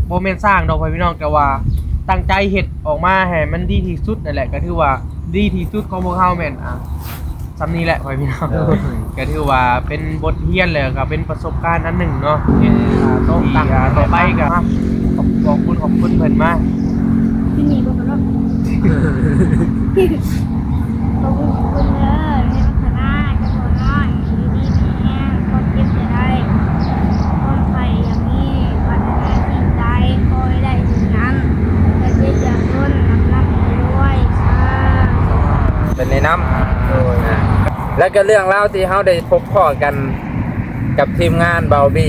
ບໍ່ແມ່ນສ້າງດອກ ພໍ່ແມ່ພີ່ນ້ອງ ແຕ່ວ່າຕັ້ງໃຈເຮັດອອກມາໃຫ້ມັນດີທີ່ສຸດນັ້ນແຫຼະ ກໍຖືວ່າດີທີ່ສຸດຂອງພວກເຮົາແມ່ນ ອ່າ ສ່ຳນີ້ແຫຼະ ພໍ່ແມ່ພີ່ນ້ອງ. ໂດຍ ກໍຖືວ່າເປັນບົດຮຽນ ແລ້ວກໍເປັນປະສົບການອັນໜຶ່ງເນາະ ເຮັດ ອ່າ ຕໍ່ ທີ່ ອ່າ ຕໍ່ໄປກໍ ອ່າ ຂອບ ຂອບຄຸນ ຂອບຄຸນເພິ່ນມາ ທີ່ນີ້ບໍ່ເນາະ ຂອບຄຸນ ຂອບຄຸນເດີ ໃຫ້ພັດທະນາເຈົ້າພໍ່ນ້ອຍ ຢູ່ດີມີແຮງ ຄວາມເຈັບຢ່າໄດ້ ຄວາມໄຂ້ຢ່າມີ ປາດຖະໜາສິ່ງໃດ ຂໍໃຫ້ໄດ້ ນັ້ນ ແລະເຈັບຢ່າທົນ ລ່ຳໆລວຍໆ ສາທຸ. ເປັນແນະນຳ ໂດຍ ແລ້ວກໍເລື່ອງລາວທີ່ເຮົາໄດ້ພົບພໍ້ກັນກັບທີມງານເບົາບີ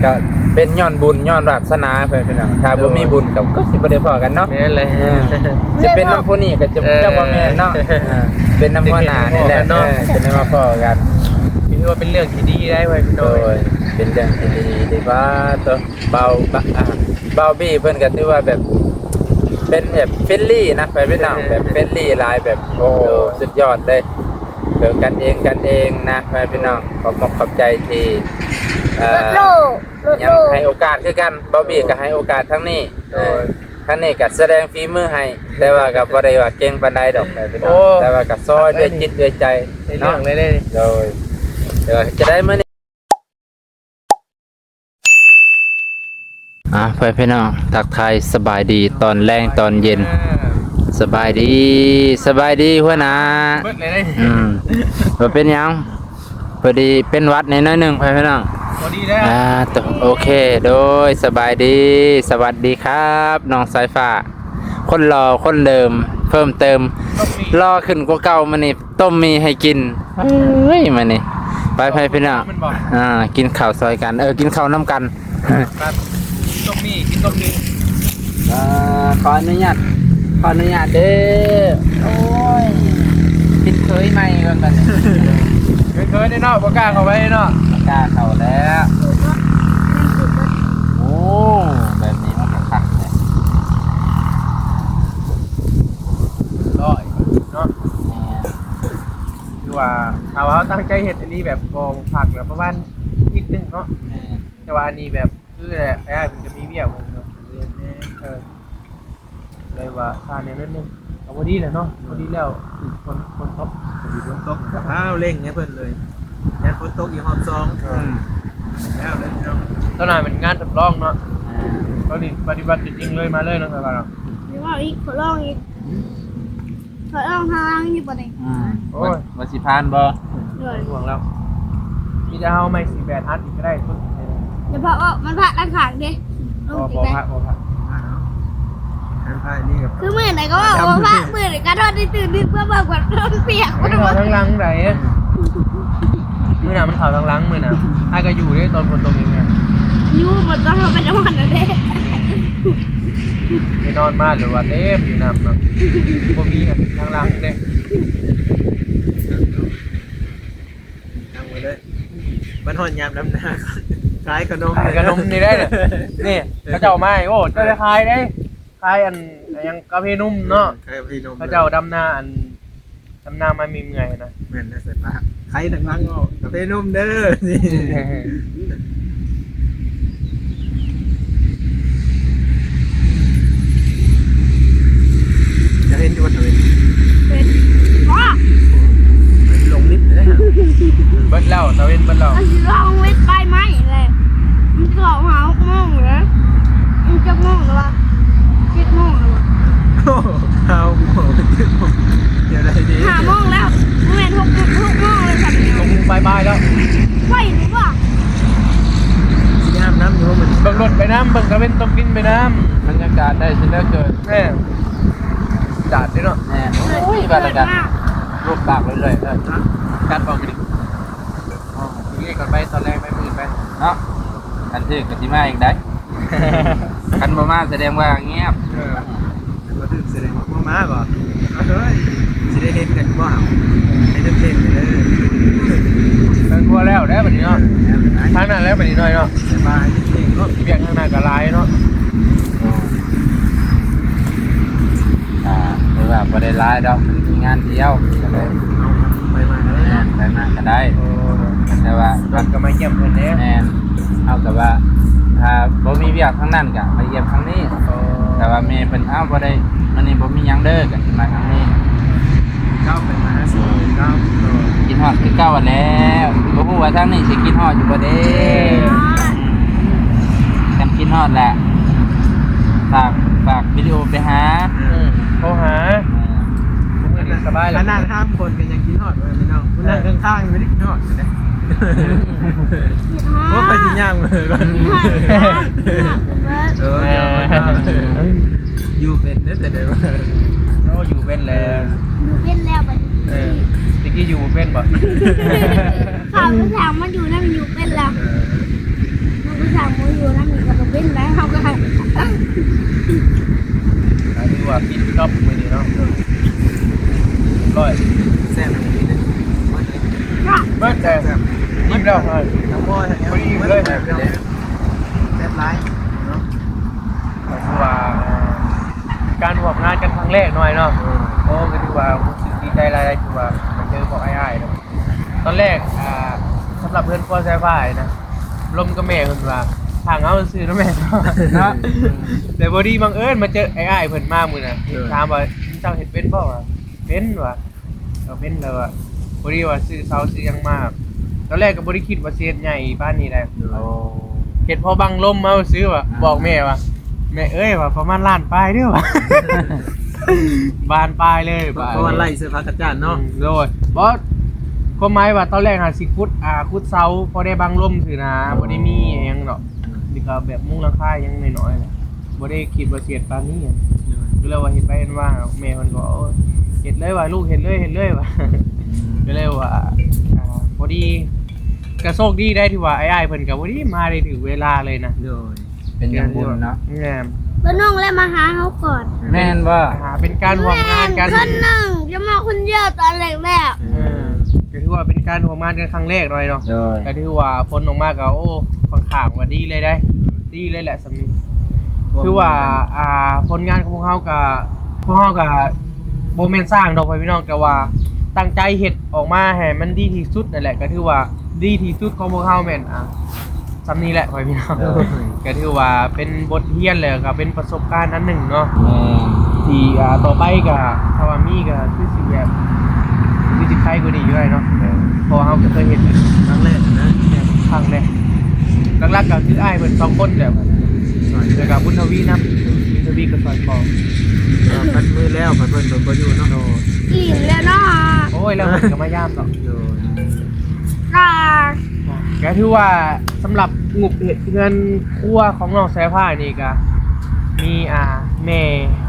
ກໍເປັນຍ້ອນບຸນຍ້ອນວາສະໜາເພິ່ນພີ່ນ້ອງ ຖ້າບໍ່ມີບຸນກໍ ກໍຊິບໍ່ໄດ້ພໍ້ກັນເນາະ. ແມ່ນແຫຼະ ເອີ ຊິເປັນນຳຜູ້ນີ້ກໍຈະ ເອີ ຈະບໍ່ແມ່ນເນາະ ເອີ ເປັນນຳຫົວໜ້ານີ້ແຫຼະ ຈຶ່ງໄດ້ພໍ້ກັນເນາະ ເອີ ຈຶ່ງໄດ້ມາພໍ້ກັນ ຖືວ່າເປັນເລື່ອງທີ່ດີໄດ໋ ພໍ່ແມ່ພີ່ນ້ອງ. ໂດຍ ເປັນເລື່ອງທີ່ດີ ຖືວ່າໂຕ ເບົາ ອ່າ ເບົາບີເພິ່ນກໍຖືວ່າແບບ ເປັນແບບເຟຣນລີນະ ພໍ່ແມ່ພີ່ນ້ອງ ແບບເຟຣນລີຫຼາຍ ແບບ ໂອ້ ສຸດຍອດເລີຍ ເອີ ກັນເອງ ກັນເອງນະ ພໍ່ແມ່ພີ່ນ້ອງ. ຂອບມຸກຂອບໃຈທີ່ ເອີ ຍັງໃຫ້ໂອກາດຄືກັນ ເບົາບີກໍໃຫ້ໂອກາດທາງນີ້ ໂດຍ ທາງນີ້ກໍສະແດງຝີມືໃຫ້ ແຕ່ວ່າກໍບໍ່ໄດ້ວ່າເກັ່ງປານໃດດອກ ພໍ່ແມ່ພີ່ນ້ອງ ໂອ້ ແຕ່ວ່າກໍຊ່ອຍດ້ວຍຈິດດ້ວຍໃຈ ໄດ້ເລື່ອງເນາະ ເລີຍເດ້ ໂດຍ ເອີ ຈະໄດ້ມື້ນີ້ ອ່າ ພໍ່ແມ່ພີ່ນ້ອງ ທັກທາຍສະບາຍດີຕອນແລງຕອນເຢັນ ເອີ ສະບາຍດີ ສະບາຍດີຫົວໜ້າ ເບິດເລີຍເດ້ ອືມ ບໍ່ເປັນຫຍັງ ພໍດີເປັນຫວັດແດ່ໜ້ອຍໜຶ່ງ ພໍ່ແມ່ພີ່ນ້ອງ ພໍດີແລ້ວ ອ່າ ໂຕ ໂອເຄ ໂດຍ ສະບາຍດີ ສະຫວັດດີຄັບ ນ້ອງສາຍຟ້າ ຄົນຫຼໍ່ຄົນເດີມ ເພີ່ມເຕີມ ຫຼໍ່ຂຶ້ນກວ່າເກົ່າມື້ນີ້ ຕົ້ມໝີ່ໃຫ້ກິນ ເອີຍ ມື້ນີ້ ໄປ ພໍ່ແມ່ພີ່ນ້ອງ ແມ່ນບໍ່ ອ່າ ກິນເຂົ້າຊ່ອຍກັນ ເອີ ກິນເຂົ້ານຳກັນ ແບບຕົ້ມໝີ່ ກິນຕົ້ມໝີ່ ອ່າ ຂໍອະນຸຍາດ ຂໍອະນຸຍາດເດີ ໂອ້ຍ ຜິດເຄີຍໃໝ່ກ່ອນບັດນີ້ ເຄີຍໆເດ້ເນາະ ບໍ່ກ້າເຂົ້າໄປເນາະ ບໍ່ກ້າເຂົ້າແລ້ວ ໂອ້ ແບບນີ້ມັນກໍຄັກແທ້ ຮ້ອຍເນາະ ແມ່ນ ຄືວ່າຖ້າວ່າເຮົາຕັ້ງໃຈເຮັດອັນນີ້ແບບບໍ່ພັກແລ້ວປະມານອາທິດໜຶ່ງເນາະ ແມ່ນ ແຕ່ວ່າອັນນີ້ແບບຄືແຫຼະ ອ້າຍເພິ່ນກໍມີວຽກເນາະ ເອີ ເລີຍວ່າຊ້າແດ່ໜ້ອຍໜຶ່ງ ກໍພໍດີແຫຼະເນາະ ພໍດີແລ້ວ ຝົນ ຝົນຕົກ ພໍດີຝົນຕົກ ອ້າວ ເລັ່ງໃຫ້ເພິ່ນເລີຍ ຢ້ານຝົນຕົກອີກຮອບສອງ ເອີ ແລ້ວເລີຍເນາະ ຕອນນັ້ນເປັນງານທົດລອງເນາະ ອ່າ ຕອນນີ້ປະຕິບັດຕົວຈິງເລີຍ ມາເລີຍເນາະ ແຕ່ວ່າເນາະ ຊິເວົ້າອີກ ຂໍລອງອີກ ຂ້ອຍລອງທາງຫຼັງຢູ່ບໍ່ນີ້ ອືມ ໂອ້ຍ ວ່າ ວ່າຊິຜ່ານບໍ່ ໂດຍ ຫ່ວງແລ້ວ ມີແຕ່ເຮົາໄມ້ສີ່ແປດອັດອີກກໍໄດ້ ເພາະວ່າມັນພາດທາງຂ້າງເດ້ ບໍ່ ບໍ່ພາດ ບໍ່ພາດ ທາງພາດນີ້ກໍ ຄືມື້ໃດກໍເວົ້າບໍ່ພາດ ມື້ໃດກໍນອນຕື່ນໆ ເພື່ອເບິ່ງວ່າມັນປຽກ ມັນເຂົ້າທາງຫຼັງໃດ ມື້ໜ້າມັນເຂົ້າທາງຫຼັງ ມື້ໜ້າ ອ້າຍກໍຢູ່ເດ້ ຕອນຝົນຕົກນີ້ ຢູ່ ບໍ່ຕ້ອງເຮົາໄປນອນນັ້ນເດ້ ໄປນອນມາ ຫຼືວ່າເຕັມຢູ່ນ້ຳເນາະ ບໍ່ມີອັນທາງຫຼັງເດ້ ທາງໄປເລີຍ ມັນຮອດຍາມດຳນາ ຂາຍຂະໜົມ ຂາຍຂະໜົມນີ້ໄດ້ ນີ້ ເຂົາເຈົ້າມາ ໂອ້ ເຈົ້າໄດ້ຂາຍເດ້ ຂາຍອັນ ຫຍັງ ກາເຟນົມເນາະ ຂາຍກາເຟນົມ ເຂົາເຈົ້າດຳນາ ອັນ ດຳນາມາເມື່ອຍໆນະ ແມ່ນແລ້ວ ໃສ່ປາກ ໃຄທາງຫຼັງເອົາ ກາເຟນົມເດີ ຈະເຫັນຢູ່ບໍ່ ເອີ ເຫັນ ວ້າ ລົງລິບເລີຍ ເບິດແລ້ວ ຕາເວັນເບິດແລ້ວ ມັນຊິລອງເວັດປາຍໄມ້ແຫຼະ ມັນຊິອອກຫາຫົກໂມງເລີຍ ມັນຈັກໂມງແລ້ວວະ ເຈັດໂມງແລ້ວວະ ໂອ້ ຫ້າໂມງ ເຈັດໂມງ ດຽວໃດດີ ຫ້າໂມງແລ້ວ ບໍ່ແມ່ນ ຫົກ ຫົກໂມງແລ້ວ ຫົກໂມງປາຍໆແລ້ວ ໄວຫຼືວ່າ ຊິໄດ້ອາບນ້ຳຢູ່ບໍ່ມື້ນີ້ ເບິ່ງລົດໄປນຳ ເບິ່ງຕາເວັນຕົກດິນໄປນຳ ບັນຍາກາດໄດ້ຊິເຫຼືອເກີນ ແມ່ນ ຈາດເດ້ເນາະ ແມ່ນ ໂອ້ຍ ບັນຍາກາດ ລົດປາກເລື້ອຍໆເດີ ຈັດບໍ່ມື້ນີ້ ອໍ ມື້ນີ້ກ່ອນໄປ ຕອນແລງໄປ ມື້ອື່ນໄປເນາະ ຄັນຖືກກໍຊິມາອີກໄດ໋ ຄັນບໍ່ມາສະແດງວ່າງຽບ ເອີ ຄັນບໍ່ຖືກສະແດງວ່າບໍ່ມາບໍ ເອີຍ ຊິໄດ້ເຫັນກັນຢູ່ບໍ່ ໃຫ້ເຕັ້ນເດີ ເຖິງວ່າແລ້ວແລ້ວບັດນີ້ເນາະ ແລ້ວແລ້ວ ທາງນັ້ນແລ້ວບັດນີ້ໜ້ອຍເນາະ ແຕ່ວ່າໃຫ້ເຕັ້ນເດີ ວຽກທາງໜ້າກໍຫຼາຍເນາະ ໂອ້ ອ່າ ຖືວ່າບໍ່ໄດ້ຫຼາຍດອກ ມັນມີງານດຽວ ກໍເລີຍ ເອົາໄປມາກໍໄດ້ເນາະ ໄປມາກໍໄດ້ ໂອ້ ແຕ່ວ່າເພິ່ນກໍມາຢ້ຽມເພິ່ນເດ້ ແມ່ນ ເຮົາກໍວ່າ ເອີ ຖ້າບໍ່ມີວຽກທາງນັ້ນກໍມາຢ້ຽມທາງນີ້. ໂອ້ ແຕ່ວ່າແມ່ເພິ່ນ ອ້າວ ບໍ່ໄດ້ ມື້ນີ້ບໍ່ມີຫຍັງເດີ ກໍຊິມາທາງນີ້. ເຈົ້າເປັນມາຫາສູ່ເຈົ້າ ຄິດຮອດຄືເກົ່າຫັ້ນແຫຼະ. ບໍ່ຮູ້ວ່າທາງນີ້ຊິຄິດຮອດຢູ່ບໍ່ເດ້. ຄັນຄິດຮອດແຫຼະ ຝາກ ຝາກວິດີໂອໄປຫາ. ເອີ ໂທຫາ. ເອີ ມື້ນີ້ສະບາຍແລ້ວ. ຂະໜາດຫ້າມຄົນກໍຍັງຄິດຮອດວ່າພີ່ນ້ອງ ຜູ້ນັ່ງຂ້າງໆ ຍັງຄິດຮອດຢູ່ເດ້. ໂອ້ ໄປຊິຍ່າງເລີຍ. ເອີ ຢູ່ເປັນເດ້ ແຕ່ໃດວ່າ ໂອ້ ຢູ່ເປັນແລ້ວ. ຢູ່ເປັນແລ້ວບັດນີ້. ເອີ ແຕ່ກີ້ຢູ່ບໍ່ເປັນບໍ່? ຂ້າໄປສ້າງມາຢູ່ນຳ ຢູ່ເປັນແລ້ວ. ເອີ ມັນໄປສ້າງມາຢູ່ນຳນີ້ກໍບໍ່ເປັນແລ້ວ ເຮົາກໍ ກໍຖືວ່າປິດຈອບມື້ນີ້ເນາະ. ຮ້ອຍ ແຊບອີ່ຫຼີເດ້. ເບິດແລ້ວ ແຊບ ອີ່ມແລ້ວ. ພໍດີເລີຍ ແຊບຫຼາຍເນາະ. ກໍຄືວ່າ ເອີ ການຮ່ວມງານກັນຄັ້ງແລກໜ້ອຍເນາະ. ເອີ ໂອ້ ກໍຖືວ່າຮູ້ສຶກດີໃຈຫຼາຍ ທີ່ວ່າມາເຈີພວກອ້າຍໆເນາະ. ຕອນແລກ ອ່າ ສຳລັບເຮືອນຄົວສາຍຟ້ານະ ລົມກັບແມ່ເພິ່ນວ່າ ທາງເຮົາຊື່ນະແມ່ເນາະ. ແຕ່ພໍດີບັງເອີນມາເຈີອ້າຍໆເພິ່ນມາມື້ນັ້ນ. ເອີ ຖາມວ່າ ເຈົ້າເຮັດເປັນບໍ່? ວ່າເປັນວ່າ ກໍເປັນແລ້ວວ່າ ພໍດີວ່າຊື້ເສົາຊື້ຫຍັງມາ. ຕອນແລກກໍບໍ່ໄດ້ຄິດວ່າຊິເຮັດໃຫຍ່ປານນີ້ແຫຼະ. ໂອ້ ເຮັດພໍບັງລົມເອົາຊື່ວ່າ. ອ່າ ບອກແມ່ວ່າ ແມ່ເອີຍ ວ່າປະມານລ້ານປາຍເດີ້ວ່າ. ບານປາຍເລີຍ ເພາະວ່າໄລ່ໃສ່ຜັກກະຈານເນາະ. ອືມ ໂດຍ ບໍ່ ຄວາມໝາຍວ່າຕອນແລກຫາຊິຂຸດ ອ່າ ຂຸດເສົາພໍໄດ້ບັງລົມຊື່ນະ. ອໍ ບໍ່ໄດ້ມີຫຍັງດອກ. ອືມ ນີ້ກໍແບບມຸງຫຼັງຄາຫຍັງໜ້ອຍໆແຫຼະ ບໍ່ໄດ້ຄິດວ່າຊິເຮັດປານນີ້. ໂດຍ ກໍເລີຍວ່າເຮັດໄປເຮັດມາ ແມ່ເພິ່ນກໍ ໂອ້ຍ ເຮັດເລີຍວ່າ ລູກເຮັດເລີຍ ເຮັດເລີຍວ່າ. ອືມ ກໍເລີຍວ່າ ອ່າ ພໍດີ ກໍໂຊກດີໄດ໋ ທີ່ວ່າອ້າຍໆເພິ່ນກໍພໍດີມາໄດ້ຖືກເວລາເລີຍນະ. ໂດຍ ເປັນຫຍັງບຸນເນາະ. ແມ່ນ ເພິ່ນນ້ອງແລະມາຫາເຮົາກ່ອນ. ແມ່ນບໍ່? ອ່າ ເປັນການຮ່ວມງານກັນ. ແມ່ນ ຄົນໜຶ່ງຈະມາຄົນດຽວຕອນແລກໆ. ເອີ ກໍຖືວ່າເປັນການຮ່ວມງານກັນຄັ້ງແລກໜ້ອຍເນາະ. ໂດຍ ກໍຖືວ່າຜົນອອກມາກໍ ໂອ້ ຂ້ອນຂ້າງວ່າດີເລີຍໄດ໋. ດີເລີຍແຫຼະສ່ຳນີ້. ຖືວ່າ ອ່າ ຜົນງານຂອງພວກເຮົາກໍ ພວກເຮົາກໍບໍ່ແມ່ນຊ່າງດອກ ພໍ່ແມ່ພີ່ນ້ອງ ແຕ່ວ່າຕັ້ງໃຈເຮັດອອກມາໃຫ້ມັນດີທີ່ສຸດນັ້ນແຫຼະ. ກໍຖືວ່າດີທີ່ສຸດຂອງພວກເຮົາແມ່ນ ອ່າ ສ່ຳນີ້ແຫຼະ ພໍ່ແມ່ພີ່ນ້ອງ. ໂດຍ ກໍຖືວ່າເປັນບົດຮຽນ ແລ້ວກໍເປັນປະສົບການອັນໜຶ່ງເນາະ. ແມ່ນ ທີ່ ອ່າ ຕໍ່ໄປກໍຖ້າວ່າມີກໍຄືຊິແບບ ຄືຊິໄຄກວ່ານີ້ຢູ່ໄດ໋ເນາະ. ແມ່ນ ເພາະວ່າເຮົາກໍເຄີຍເຮັດຄັ້ງແລກນະ. ແມ່ນ ຄັ້ງແລກ. ຫຼັກໆກໍຄືອ້າຍເພິ່ນສອງຄົນແຫຼະ ແລ້ວກໍບຸນທະວີນຳ. ບຸນທະວີກໍຊ່ອຍພໍ່. ເອີ ພັດມື້ແລ້ວ ພັດເພິ່ນ ເພິ່ນບໍ່ຢູ່ເນາະ. ໂດຍ ອີ່ມແລ້ວເນາະ. ໂອ້ຍ ແລ້ວເພິ່ນກໍມາຢາມເນາະ. ໂດຍ ກໍ ກໍຖືວ່າສຳລັບງົບເຮັດເຮືອນຄົວຂອງນ້ອງສາຍຟ້ານີ້ກໍມີ ອ່າ ແມ່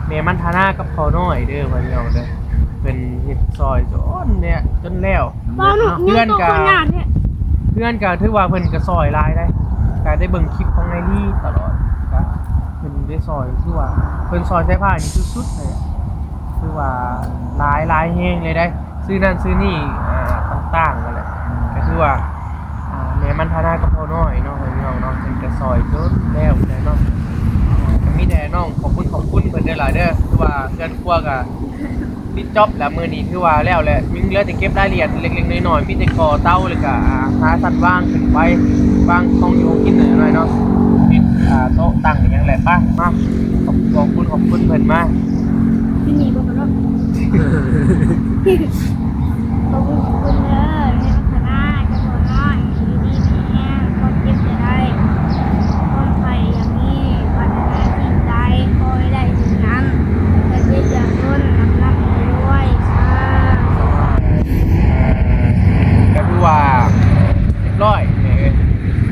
ແມ່ມັນທະນາກັບພໍ່ນ້ອຍເດີ ພໍ່ນ້ອງເດີ. ເພິ່ນເຮັດຊ່ອຍຈົນແລ້ວ ຈົນແລ້ວ. ເຮືອນກໍ ເຮືອນກໍຖືວ່າເພິ່ນກໍຊ່ອຍຫຼາຍໄດ໋. ກໍໄດ້ເບິ່ງຄລິບຂອງໄອລີຕະຫຼອດ ກໍເພິ່ນໄດ້ຊ່ອຍ ຖືວ່າເພິ່ນຊ່ອຍໃສ່ຜ້ານີ້ສຸດໆເລີຍ. ຖືວ່າຫຼາຍ ຫຼາຍແຮງເລີຍໄດ໋. ຊື້ນັ້ນຊື້ນີ້ ອ່າ ຕ່າງໆນັ້ນແຫຼະ. ກໍຖືວ່າ ອ່າ ແມ່ມັນທະນາກັບພໍ່ນ້ອຍເນາະ ພີ່ນ້ອງເນາະ ເພິ່ນກໍຊ່ອຍຈົນແລ້ວເລີຍເນາະ. ກໍມີແຕ່ນ້ອງຂອບຄຸນ ຂອບຄຸນເພິ່ນເດີຫຼາຍເດີ. ຄືວ່າເຮືອນຄົວກໍປິດຈອບແລ້ວ ມື້ນີ້ຖືວ່າແລ້ວແຫຼະ. ຍັງເຫຼືອແຕ່ເກັບລາຍລະອຽດເລັກໆນ້ອຍໆ ມີແຕ່ກໍ່ເຕົາ ແລ້ວກໍ ອ່າ ຫາຊັ້ນວາງຂຶ້ນໄປ ວາງຂອງຢູ່ຂອງກິນໜ້ອຍໆເນາະ. ມີ ອ່າ ໂຕະຕັ່ງອີ່ຫຍັງແຫຼະ. ໄປ ມາ ຂອບ ຂອບຄຸນ ຂອບຄຸນເພິ່ນມາ. ທີ່ນີ້ບໍ່ເນາະ. ຂອບຄຸນ ຂອບຄຸນເດີ ແມ່ມັນທະນາກັບພໍ່ນ້ອຍ ຢູ່ດີມີແຮງ ຄວາມເຈັບຢ່າໄດ້ ຄວາມໄຂ້ຢ່າມີ ປາດຖະໜາສິ່ງໃດ ຂໍໃຫ້ໄດ້ສິ່ງນັ້ນ ຢ່າເຈັບຢ່າຈົນ ລ່ຳໆລວຍໆ ສາທຸ. ກໍຄືວ່າຮຽບຮ້ອຍແມ່ເອີຍ.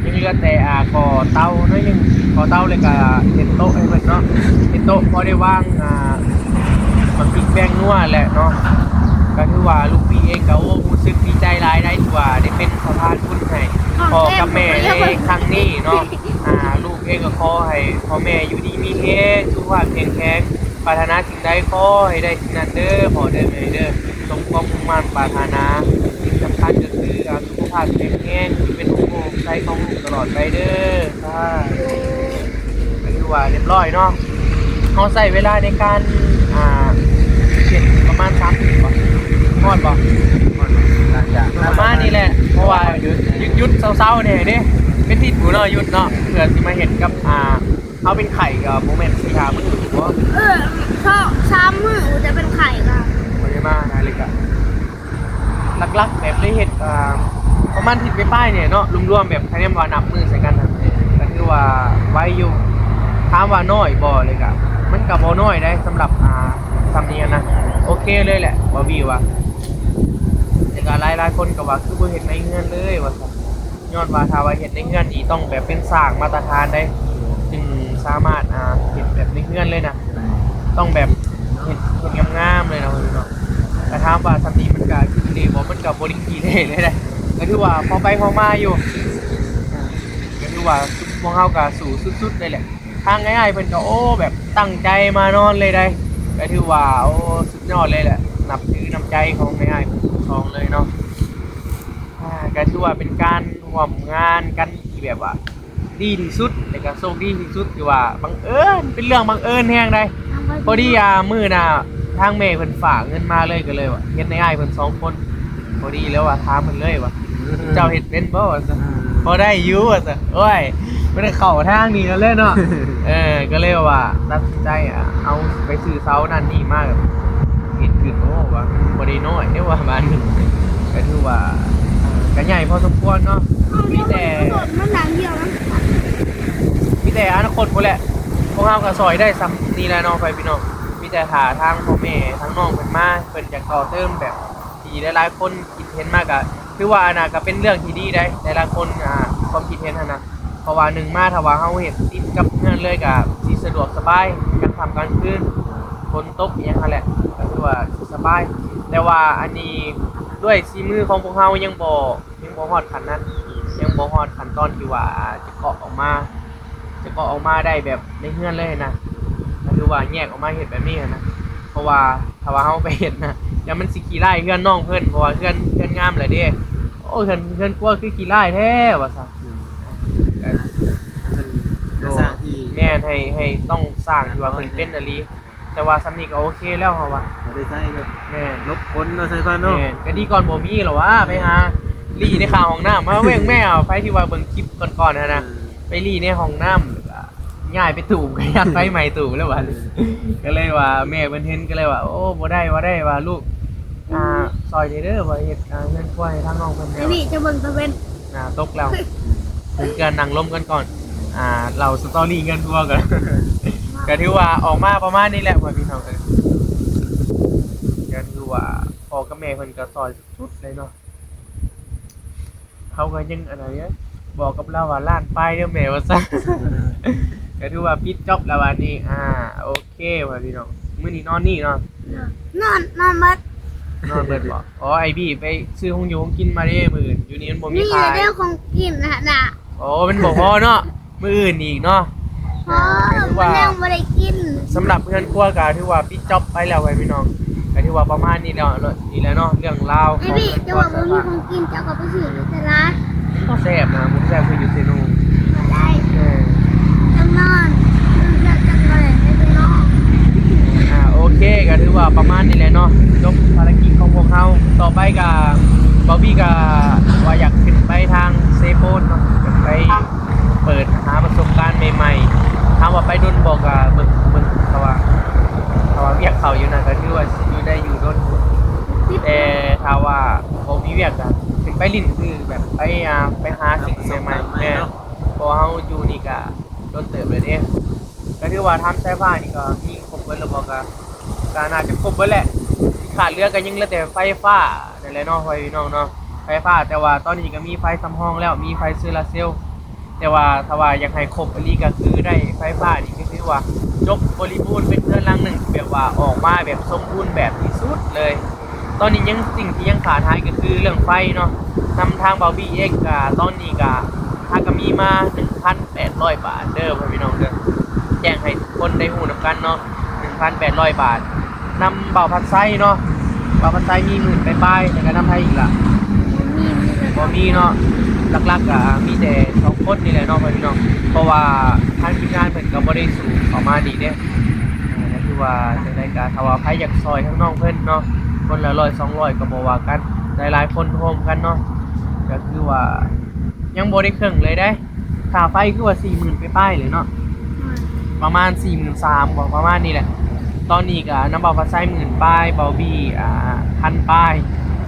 ຍັງເຫຼືອແຕ່ ອ່າ ກໍ່ເຕົາໜ້ອຍໜຶ່ງ ກໍ່ເຕົາ ແລ້ວກໍເຮັດໂຕະໃຫ້ເພິ່ນເນາະ. ເຮັດໂຕະພໍໄດ້ວາງ ອ່າ ໝາກພິກແປ້ງນົວແຫຼະເນາະ. ກໍຖືວ່າລູກພີ່ເອງກໍ ໂອ້ ຮູ້ສຶກດີໃຈຫຼາຍໄດ໋ ທີ່ວ່າໄດ້ເປັນສະພານບຸນໃຫ້ພໍ່ກັບແມ່ໃນຄັ້ງນີ້ເນາະ. ອ່າ ລູກເອງກໍຂໍໃຫ້ພໍ່ແມ່ຢູ່ດີມີແຮງ ສຸຂະພາບແຂງແຮງ ປາດຖະໜາສິ່ງໃດຂໍໃຫ້ໄດ້ສິ່ງນັ້ນເດີ ພໍ່ເດີແມ່ເດີ ສົມຄວາມມຸ່ງມາດປາດຖະໜາ. ສິ່ງສຳຄັນກໍຄື ອ່າ ສຸຂະພາບແຂງແຮງ ຢູ່ເປັນຮົ່ມໂພຮົ່ມໄຊຂອງລູກຕະຫຼອດໄປເດີ. ສາທຸ. ກໍຖືວ່າຮຽບຮ້ອຍເນາະ. ເຮົາໃຊ້ເວລາໃນການ ອ່າ ເຮັດປະມານສາມມື້ບໍ່? ຮອດບໍ່? ຮອດ ໜ້າຈະປະມານນີ້ແຫຼະ ເພາະວ່າຢຸດ ຢຸດເຊົາໆແດ່ເດ້. ເປັນທິດບໍ່ເນາະ ຢຸດເນາະ ເພື່ອຊິມາເຮັດກັບ ອ່າ ເຮົາເປັນໄຂ້ກໍບໍ່ແມ່ນສີ່ຫ້າມື້ບໍ່? ເອີ ສອງສາມມື້ຈະເປັນໄຂ້ກໍບໍ່ໄດ້ມານະ ແລ້ວກໍຫຼັກໆແບບໄດ້ເຮັດ ອ່າ ປະມານທິດປາຍໆນີ້ເນາະ ລວມໆແບບ ຄະແນນວ່ານັບມື້ໃສ່ກັນນະ ກໍຖືວ່າໄວຢູ່. ຖາມວ່ານ້ອຍບໍ່ ແລ້ວກໍມັນກໍບໍ່ນ້ອຍໃດ ສຳລັບ ອ່າ ສ່ຳນີ້ນະ ໂອເຄເລີຍແຫຼະ ບາວບີວ່າ. ແລ້ວກໍຫຼາຍໆຄົນກໍວ່າ ຄືບໍ່ເຮັດໃນເຮືອນເລີຍວ່າຊັ້ນ. ຍ້ອນວ່າຖ້າວ່າເຮັດໃນເຮືອນນີ້ຕ້ອງແບບເປັນສ້າງມາດຕະຖານໃດ໋ ຈຶ່ງສາມາດ ອ່າ ເຮັດແບບໃນເຮືອນເລີຍນະ ຕ້ອງແບບເຮັດ ເຮັດງາມໆເລີຍນະ ເນາະ. ແຕ່ຖາມວ່າສ່ຳນີ້ມັນກະຂີ້ເລບໍ່? ມັນກະບໍ່ໄດ້ຂີ້ເລເລີຍເດ້ ກະຖືວ່າພໍໄປພໍມາຢູ່ ກະຖືວ່າພວກເຮົາກະສູ້ສຸດໆເລີຍແຫຼະ. ທາງອ້າຍໆເພິ່ນກະ ໂອ້ ແບບຕັ້ງໃຈມານອນເລີຍໃດ໋ ກະຖືວ່າ ໂອ້ ສຸດຍອດເລີຍແຫຼະ ນັບຖືນ້ຳໃຈຂອງອ້າຍໆທັງສອງເລີຍເນາະ. ອ່າ ກະຖືວ່າເປັນການຮ່ວມງານກັນທີ່ແບບວ່າດີທີ່ສຸດ ແລ້ວກະໂຊກດີທີ່ສຸດ ທີ່ວ່າບັງເອີນ ເປັນເລື່ອງບັງເອີນແຮງໃດ໋. ພໍດີ ອ່າ ມື້ໜ້າທາງແມ່ເພິ່ນຝາກເງິນມາເລີຍ ກໍເລີຍວ່າເຮັດໃຫ້ອ້າຍເພິ່ນສອງຄົນ ພໍດີແລ້ວວ່າຖາມເພິ່ນເລີຍວ່າ ເຈົ້າເຮັດເປັນບໍ່ວ່າຊັ້ນ. ພໍໄດ້ຢູ່ວ່າຊັ້ນ. ໂອ້ຍ ບໍ່ໄດ້ເຂົ້າທາງນີ້ກັນເລີຍເນາະ ເອີ ກໍເລີຍວ່າຕັດສິນໃຈ ອ່າ ເອົາໄປຊື້ເສົານັ້ນນີ້ມາ ເຮັດຂຶ້ນ ໂອ້ ວ່າບໍ່ໄດ້ນ້ອຍເດ້ວ່າ ບາດນີ້ ກໍຖືວ່າ ອ່າ ກໍໃຫຍ່ພໍສົມຄວນເນາະ. ມີແຕ່ ມັນຫຼັງດຽວນະ ມີແຕ່ອະນາຄົດພຸ້ນແຫຼະ ພວກເຮົາກໍຊ່ອຍໄດ້ສ່ຳນີ້ແຫຼະເນາະ ພໍ່ແມ່ພີ່ນ້ອງ. ມີແຕ່ຖ້າທາງພໍ່ແມ່ທາງນ້ອງເພິ່ນມາ ເພິ່ນຢາກຕໍ່ເຕີມແບບທີ່ຫຼາຍໆຄົນຄິດເຫັນມາ ກໍຖືວ່າອັນນັ້ນກໍເປັນເລື່ອງທີ່ດີໃດ໋ ຫຼາຍໆຄົນ ອ່າ ຄວາມຄິດເຫັນຫັ້ນນະ. ເພາະວ່າໜຶ່ງມາ ຖ້າວ່າເຮົາເຮັດຕິດກັບເຮືອນເລີຍ ກະຊິສະດວກສະບາຍ ກາງຄ່ຳກາງຄືນ ຝົນຕົກອີ່ຫຍັງຫັ້ນແຫຼະ ກະຖືວ່າສະບາຍ. ແຕ່ວ່າອັນນີ້ດ້ວຍສີມືຂອງພວກເຮົາຍັງບໍ່ ຍັງບໍ່ຮອດຂັ້ນນັ້ນ ຍັງບໍ່ຮອດຂັ້ນຕອນທີ່ວ່າຈະເກາະອອກມາ ຈະເກາະອອກມາໄດ້ແບບໃນເຮືອນເລີຍນະ ກະຖືວ່າແຍກອອກມາເຮັດແບບນີ້ຫັ້ນນະ. ເພາະວ່າຖ້າວ່າເຮົາໄປເຮັດນະ ຢ້ານມັນຊິຂີ້ຮ້າຍເຮືອນນ້ອງເພິ່ນ ເພາະວ່າເຮືອນ ເຮືອນງາມແຫຼະເດ້. ໂອ້ ເຮືອນ ເຮືອນຄົວຄືຂີ້ຮ້າຍແທ້ວ່າຊັ້ນ. ອືມ ກໍ ເປັນ ແມ່ນ ໃຫ້ ໃຫ້ຕ້ອງສ້າງທີ່ວ່າເພິ່ນເປັນອີ່ຫຼີ ແຕ່ວ່າສ່ຳນີ້ກໍໂອເຄແລ້ວເຮົາວ່າ ບໍ່ໄດ້ໃຊ້ເນາະ. ແມ່ນ ຫຼົບຝົນເນາະ ໃສ່ກ່ອນເນາະ. ແມ່ນ ກໍດີກ່ອນບໍ່ມີແລ້ວຫວາ ໄປຫາລີ້ໃນຂ້າງຫ້ອງນ້ຳ ມາເບິ່ງແມ່ ໃຜທີ່ວ່າເບິ່ງຄລິບກ່ອນໆຫັ້ນນະ ເອີ ໄປລີ້ໃນຫ້ອງນ້ຳ ແລ້ວກໍຍ້າຍໄປຕູບ ກໍຢ້ານໄຟໄໝ້ຕູບແລ້ວຫວາ. ເອີ ກໍເລີຍວ່າແມ່ເພິ່ນເຫັນ ກໍເລີຍວ່າ ໂອ້ ບໍ່ໄດ້ ບໍ່ໄດ້ວ່າລູກ ອ່າ ຊ່ອຍແດ່ເດີ ວ່າເຮັດ ອ່າ ເຮືອນຄົວໃຫ້ທາງນ້ອງເພິ່ນແດ່. ອັນນີ້ຈະເບິ່ງຕາເວັນ ອ່າ ຕົກແລ້ວ ເພິ່ນກໍນັ່ງລົມກັນກ່ອນ ອ່າ ເລົ່າສະຕໍຣີເຮືອນຄົວກ່ອນ. ກໍຖືວ່າອອກມາປະມານນີ້ແຫຼະ ພໍ່ແມ່ພີ່ນ້ອງເອີຍ. ກໍຖືວ່າພໍ່ກັບແມ່ເພິ່ນກໍຊ່ອຍສຸດໆເລີຍເນາະ. ເຮົາກໍຍັງອັນນັ້ນຢູ່ ບອກກັບລາວວ່າລ້ານປາຍເດີແມ່ວ່າຊັ້ນ. ກໍຖືວ່າປິດຈ໊ອບແລ້ວບາດນີ້. ອ່າ ໂອເຄ ພໍ່ແມ່ພີ່ນ້ອງ ມື້ນີ້ນອນນີ້ເນາະ. ນອນ ນອນເບິດ ນອນເບິດບໍ່? ອໍ ໄອ້ບີໄປຊື້ຂອງຢູ່ຂອງກິນມາເດ້ມື້ອື່ນ ຢູ່ນີ້ມັນບໍ່ມີຂາຍ. ມີແຕ່ຂອງກິນຫັ້ນນະ. ໂອ້ ມັນບໍ່ພໍເນາະ ມື້ອື່ນອີກເນາະ. ພໍ ກໍຖືວ່າຍັງບໍ່ໄດ້ກິນ. ສຳລັບເຮືອນຄົວກໍຖືວ່າປິດຈ໊ອບໄປແລ້ວ ພໍ່ແມ່ພີ່ນ້ອງ. ກໍຖືວ່າປະມານນີ້ແລ້ວ ນີ້ແຫຼະເນາະ ເລື່ອງລາວຂອງເຮືອນຄົວ. ເຈົ້າວ່າບໍ່ມີຂອງກິນ ເຈົ້າກໍໄປຊື້ຢູ່ຕະຫຼາດ. ບໍ່ແຊບນະ ບໍ່ແຊບຄືຢູ່ເຊໂນ. ບໍ່ໄດ້ ເອີ ຈັ່ງນອນ ຈັ່ງນອນ ຈັ່ງບໍ່ໄດ້ໄປນອນ. ອ່າ ໂອເຄ ກໍຖືວ່າປະມານນີ້ແຫຼະເນາະ ຈົບພາລະກິດຂອງພວກເຮົາ. ຕໍ່ໄປກໍ ບາວບີກໍວ່າຢາກຂຶ້ນໄປທາງເຊໂປນເນາະ ຢາກໄປ ເປີດຫາປະສົບການໃໝ່ໆ. ຖາມວ່າໄປດົນບໍ່ ກະເບິ່ງ ເບິ່ງ ຖ້າວ່າ ຖ້າວ່າວຽກເຂົ້າຢູ່ນະ ກະຖືວ່າຊິຢູ່ໄດ້ຢູ່ດົນ. ແຕ່ຖ້າວ່າບໍ່ມີວຽກ ກະຂຶ້ນໄປຫຼິ້ນ ຄືແບບໄປ ອ່າ ໄປຫາສິ່ງໃໝ່ໆ. ແມ່ນ ເພາະວ່າເຮົາຢູ່ນີ້ກະດົນເຕີບແລ້ວເດ້. ກະຖືວ່າທາງສາຍຟ້ານີ້ກະມີຄົບເບິດແລ້ວບໍ່? ກະ ກະໜ້າຈະຄົບເບິດແຫຼະ. ທີ່ຂາດເຫຼືອກະຍັງເຫຼືອແຕ່ໄຟຟ້ານັ້ນແຫຼະເນາະ ພໍ່ແມ່ພີ່ນ້ອງເນາະ ໄຟຟ້າ. ແຕ່ວ່າຕອນນີ້ກະມີໄຟສຳຮອງແລ້ວ ມີໄຟໂຊລາເຊວ. ແຕ່ວ່າຖ້າວ່າຢາກໃຫ້ຄົບອີ່ຫຼີ ກະຄືໄດ້ໄຟຟ້ານີ້ ກະຖືວ່າຈົບບໍລິບູນ ເປັນເຮືອນຫຼັງໜຶ່ງທີ່ແບບວ່າອອກມາແບບສົມບູນແບບທີ່ສຸດເລີຍ. ຕອນນີ້ຍັງ ສິ່ງທີ່ຍັງຂາດຫາຍກະຄືເລື່ອງໄຟເນາະ. ນຳທາງບ່າວບີເອງກະ ຕອນນີ້ກະ ຫາກະມີມາໜຶ່ງພັນແປດຮ້ອຍບາດເດີ ພໍ່ແມ່ພີ່ນ້ອງເດີ. ແຈ້ງໃຫ້ທຸກຄົນໄດ້ຮູ້ນຳກັນເນາະ ໜຶ່ງພັນແປດຮ້ອຍບາດ. ນຳບ່າວພັດໄຊເນາະ ບ່າວພັດໄຊມີໝື່ນປາຍໆ ແລ້ວກະນຳໃຜອີກລະ? ບໍ່ມີ ບໍ່ມີເນາະ. ຫຼັກໆກະມີແຕ່ສອງຄົນນີ້ແຫຼະເນາະ ພໍ່ແມ່ພີ່ນ້ອງ ເພາະວ່າທາງທີມງານເພິ່ນກະບໍ່ໄດ້ສູ້ເຂົ້າມາດີເດ້. ກະຖືວ່າຈັ່ງໃດກະ ຖ້າວ່າໃຜຢາກຊ່ອຍທາງນ້ອງເພິ່ນເນາະ ຄົນລະຮ້ອຍສອງຮ້ອຍກະບໍ່ວ່າກັນ ຫຼາຍໆຄົນຮ່ວມກັນເນາະ ກະຄືວ່າຍັງບໍ່ໄດ້ເຄິ່ງເລີຍເດ້. ຄ່າໄຟຄືວ່າສີ່ໝື່ນປາຍໆເລີຍເນາະ ປະມານສີ່ໝື່ນສາມບໍ່ ປະມານນີ້ແຫຼະ. ຕອນນີ້ກໍນຳເບົາຟ້າໃສໝື່ນປາຍ ເບົາບີ ອ່າ ພັນປາຍ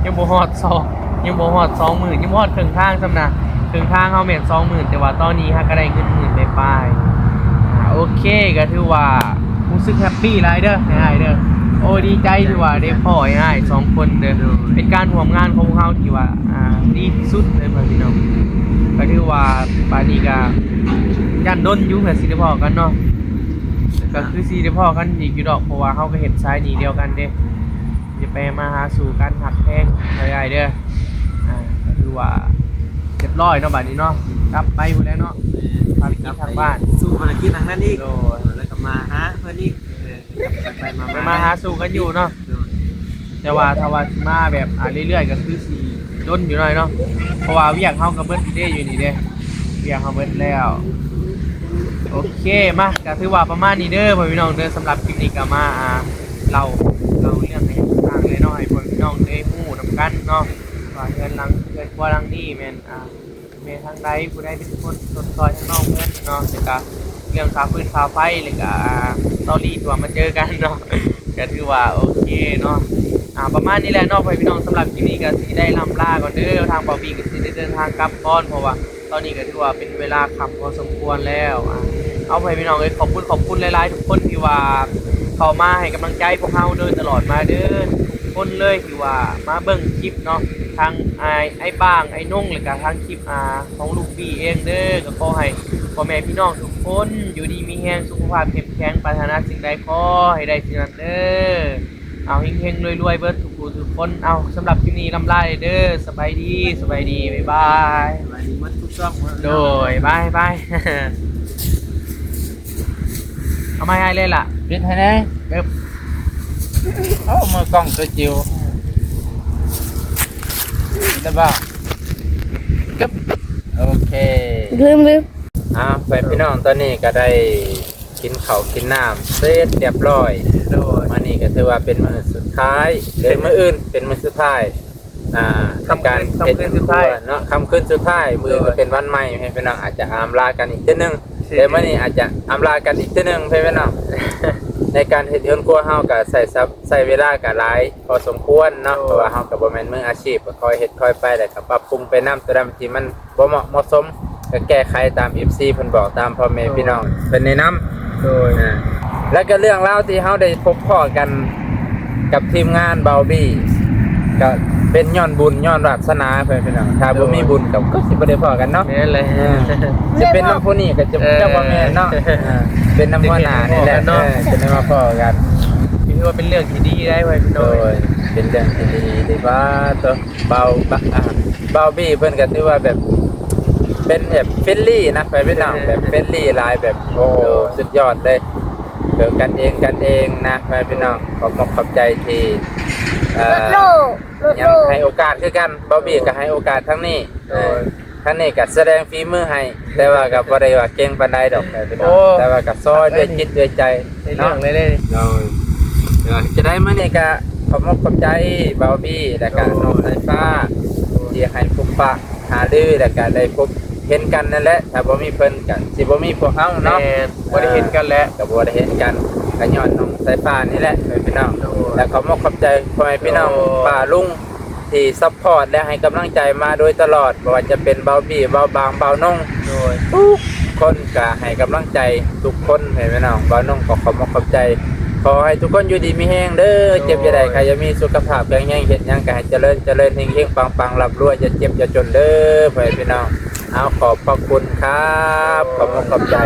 ຍັງບໍ່ຮອດສອງ ຍັງບໍ່ຮອດສອງໝື່ນ ຍັງບໍ່ຮອດເຄິ່ງທາງຊ້ຳນະ. ເຄິ່ງທາງເຮົາແມ່ນສອງໝື່ນ ແຕ່ວ່າຕອນນີ້ຫາກໍໄດ້ເງິນໝື່ນປາຍໆ. ອ່າ ໂອເຄ ກໍຖືວ່າຮູ້ສຶກແຮັບປີຫຼາຍເດີອ້າຍເດີ. ໂອ້ ດີໃຈທີ່ວ່າໄດ້ພໍ້ອ້າຍສອງຄົນເດີ ເປັນການຮ່ວມງານຂອງພວກເຮົາທີ່ວ່າ ອ່າ ດີທີ່ສຸດເລີຍພໍ່ພີ່ນ້ອງ. ກໍຖືວ່າບາດນີ້ກໍຢ້ານດົນຢູ່ເພື່ອຊິໄດ້ພໍ້ກັນເນາະ ກໍຄືຊິໄດ້ພໍ້ກັນອີກຢູ່ດອກ ເພາະວ່າເຮົາກໍເຮັດສາຍນີ້ດຽວກັນເດ້ ຈະໄປມາຫາສູ່ກັນຮັກແພງເດີອ້າຍເດີ. ອ່າ ກໍຖືວ່າຮຽບຮ້ອຍເນາະບາດນີ້ເນາະ ກັບໄປພຸ້ນແຫຼະເນາະ ພາລະກິດທາງບ້ານ ສູ່ພາລະກິດທາງນັ້ນອີກ ໂດຍ ແລ້ວກໍມາຫາເພິ່ນອີກ ເອີ ໄປໆມາໆ ໄປມາຫາສູ່ກັນຢູ່ເນາະ ໂດຍ. ແຕ່ວ່າຖ້າວ່າຊິມາແບບ ອ່າ ເລື້ອຍໆ ກໍຄືຊິດົນຢູ່ໜ້ອຍເນາະ ເພາະວ່າວຽກເຮົາກໍເບິດເດ້ຢູ່ນີ້ເດ້ ວຽກເຮົາເບິດແລ້ວ. ໂອເຄ ມາ ກໍຖືວ່າປະມານນີ້ເດີພໍ່ພີ່ນ້ອງເດີ. ສຳລັບຄລິບນີ້ກໍມາ ອ່າ ເລົ່າ ເລົ່າເລື່ອງໃຫ້ຟັງເລີຍເນາະ ໃຫ້ພໍ່ພີ່ນ້ອງໄດ້ຮູ້ນຳກັນເນາະ ວ່າເຮືອນຫຼັງ ເຮືອນຄົວຫຼັງນີ້ແມ່ນ ອ່າ ແມ່ນທາງໃດ ຜູ້ໃດເປັນຄົນຊົດຊ່ອຍທາງນ້ອງເພິ່ນເນາະ ແລ້ວກະເລື່ອງຄ່າຟືນຄ່າໄຟ ແລ້ວກະ ອ່າ ຕອນນີ້ທີ່ວ່າມາເຈີກັນເນາະ ກະຖືວ່າໂອເຄເນາະ. ອ່າ ປະມານນີ້ແຫຼະເນາະ ພໍ່ແມ່ພີ່ນ້ອງ ສຳລັບຄລິບນີ້ກະຊິໄດ້ລ່ຳລາກ່ອນເດີ ທາງເບົາບີກະຊິໄດ້ເດີນທາງກັບກ່ອນ ເພາະວ່າຕອນນີ້ກະຖືວ່າເປັນເວລາຄ່ຳພໍສົມຄວນແລ້ວ. ອ່າ ເອົາ ພໍ່ແມ່ພີ່ນ້ອງເອີຍ ຂອບຄຸນ ຂອບຄຸນຫຼາຍໆ ທຸກຄົນທີ່ວ່າເຂົ້າມາໃຫ້ກຳລັງໃຈພວກເຮົາໂດຍຕະຫຼອດມາເດີ ທຸກຄົນເລີຍທີ່ວ່າມາເບິ່ງຄລິບເນາະ ທັງອ້າຍ ອ້າຍບາງ ອ້າຍນົງ ແລ້ວກະທັງຄລິບ ອ່າ ຂອງລູກບີເອງເດີ. ກໍຂໍໃຫ້ພໍ່ແມ່ພີ່ນ້ອງທຸກຄົນຢູ່ດີມີແຮງ ສຸຂະພາບເຂັ້ມແຂງ ປາດຖະໜາສິ່ງໃດຂໍໃຫ້ໄດ້ສິ່ງນັ້ນເດີ. ເອົາ ເຮັງໆ ລວຍໆ ເບິດທຸກຜູ້ທຸກຄົນ. ເອົາ ສຳລັບຄລິບນີ້ລ່ຳລາເດີ ສະບາຍດີ ສະບາຍດີ ບາຍບາຍ ສະບາຍດີໝົດທຸກຊ່ອງ ໂດຍ ບາຍບາຍ. ເອົາໄມ້ໃຫ້ເລີຍລະ ປິດໃຫ້ແດ່ ເອີ ໂອ້ ມືກ້ອງຕົວຈິວ ໄດ້ບໍ່? ກຶບ ໂອເຄ ລືມ ລືມ. ອ່າ ໄປພີ່ນ້ອງ ຕອນນີ້ກໍໄດ້ກິນເຂົ້າກິນນ້ຳເສັດຮຽບຮ້ອຍ ໂດຍ ມື້ນີ້ກໍຖືວ່າເປັນມື້ສຸດທ້າຍ ເປັນມື້ອື່ນເປັນມື້ສຸດທ້າຍ ອ່າ ໃນການເຮັດເຮືອນຄົວເນາະ ຄ່ຳຄືນສຸດທ້າຍ ມື້ອື່ນກໍເປັນວັນໃໝ່ ໃຫ້ພີ່ນ້ອງອາດຈະອຳລາກັນອີກເທື່ອໜຶ່ງ ແຕ່ມື້ນີ້ອາດຈະອຳລາກັນອີກເທື່ອໜຶ່ງ ໃຫ້ພີ່ນ້ອງ ໃນການເຮັດເຮືອນຄົວເຮົາກໍໃຊ້ ໃຊ້ເວລາກໍຫຼາຍພໍສົມຄວນເນາະ ເພາະວ່າເຮົາກໍບໍ່ແມ່ນມືອາຊີບ ກໍຄ່ອຍເຮັດຄ່ອຍໄປ ແລ້ວກໍປັບປຸງໄປນຳ ຕົວໃດທີ່ມັນບໍ່ເໝາະບໍ່ສົມ ກໍແກ້ໄຂຕາມເອັຟຊີເພິ່ນບອກ ຕາມພໍ່ແມ່ພີ່ນ້ອງເພິ່ນແນະນຳ ໂດຍ ອ່າ ແລ້ວກໍເລື່ອງລາວທີ່ເຮົາໄດ້ພົບພໍ້ກັນກັບທີມງານເບົາບີ ກໍເປັນຍ້ອນບຸນຍ້ອນວາສະໜາເພິ່ນພີ່ນ້ອງ ຖ້າບໍ່ມີບຸນກໍ ກໍຊິບໍ່ໄດ້ພໍ້ກັນເນາະ ແມ່ນແຫຼະ ເອີ ຈະເປັນນຳຜູ້ນີ້ກໍຈະ ເອີ ຈະບໍ່ແມ່ນເນາະ ເອີ ເປັນນຳຫົວໜ້ານີ້ແຫຼະ ຈຶ່ງໄດ້ມາພໍ້ກັນ ເອີ ຈຶ່ງໄດ້ມາພໍ້ກັນ ຖືວ່າເປັນເລື່ອງທີ່ດີໄດ໋ ໂດຍ ເປັນເລື່ອງທີ່ດີເດ້ວ່າໂຕ ເບົາ ເບົາ ອ່າ ເບົາບີເພິ່ນກໍຖືວ່າແບບ ເປັນແບບເຟຣນລີນະ ໄປເປັນນ້ອງແບບເຟຣນລີຫຼາຍ ແບບ ໂອ້ ສຸດຍອດເລີຍ ເອີ ກັນເອງ ກັນເອງນະ ໄປເປັນນ້ອງ ຂອບມຸກຂອບໃຈທີ່ ເອີ ຍັງໃຫ້ໂອກາດຄືກັນ ເບົາບີກໍໃຫ້ໂອກາດທາງນີ້ ໂດຍ ເອີ ທາງນີ້ກໍສະແດງຝີມືໃຫ້ ແຕ່ວ່າກໍບໍ່ໄດ້ວ່າເກັ່ງປານໃດດອກ ແຕ່ວ່າກໍຊ່ອຍດ້ວຍຈິດດ້ວຍໃຈເນາະ ໂດຍ ຈະໄດ້ມື້ນີ້ກໍຂອບມຸກຂອບໃຈເບົາບີ ແລ້ວກໍນ້ອງສາຍຟ້າ ທີ່ໃຫ້ພົບປະຫາລື ແລ້ວກໍໄດ້ພົບເຫັນກັນນັ້ນແຫຼະ ຖ້າບໍ່ມີເພິ່ນກໍຊິບໍ່ມີພວກເຮົາເນາະ ແມ່ນ ບໍ່ໄດ້ເຫັນກັນແຫຼະ ກໍບໍ່ໄດ້ເຫັນກັນ ກໍຍ້ອນນ້ອງສາຍຟ້ານີ້ແຫຼະ ເອີ ພີ່ນ້ອງ ແລ້ວຂອບມຸກຂອບໃຈພໍ່ແມ່ພີ່ນ້ອງ ປ້າລຸງ ທີ່ຊັບພອດ ແລະ ໃຫ້ກຳລັງໃຈມາໂດຍຕະຫຼອດ ບໍ່ວ່າຈະເປັນເບົາບີ ເບົາບາງ ເບົານົງ ໂດຍ ທຸກຄົນກໍໃຫ້ກຳລັງໃຈທຸກຄົນ ໃຫ້ພີ່ນ້ອງ ເບົານົງກໍຂອບມຸກຂອບໃຈ ຂໍໃຫ້ທຸກຄົນຢູ່ດີມີແຮງເດີ ໂດຍ ເຈັບຢ່າໄດ້ ໄຂ້ຢ່າມີ ສຸຂະພາບແຂງແຮງ ເຮັດຫຍັງກໍໃຫ້ຈະເລີນ ຈະເລີນ ເຮັງໆ ປັງໆ ລ່ຳລວຍ ຢ່າເຈັບຢ່າຈົນເດີ ພໍ່ແມ່ພີ່ນ້ອງ ເອົາ ຂອບພະຄຸນຄັບ ຂອບມຸກຂອບໃຈ.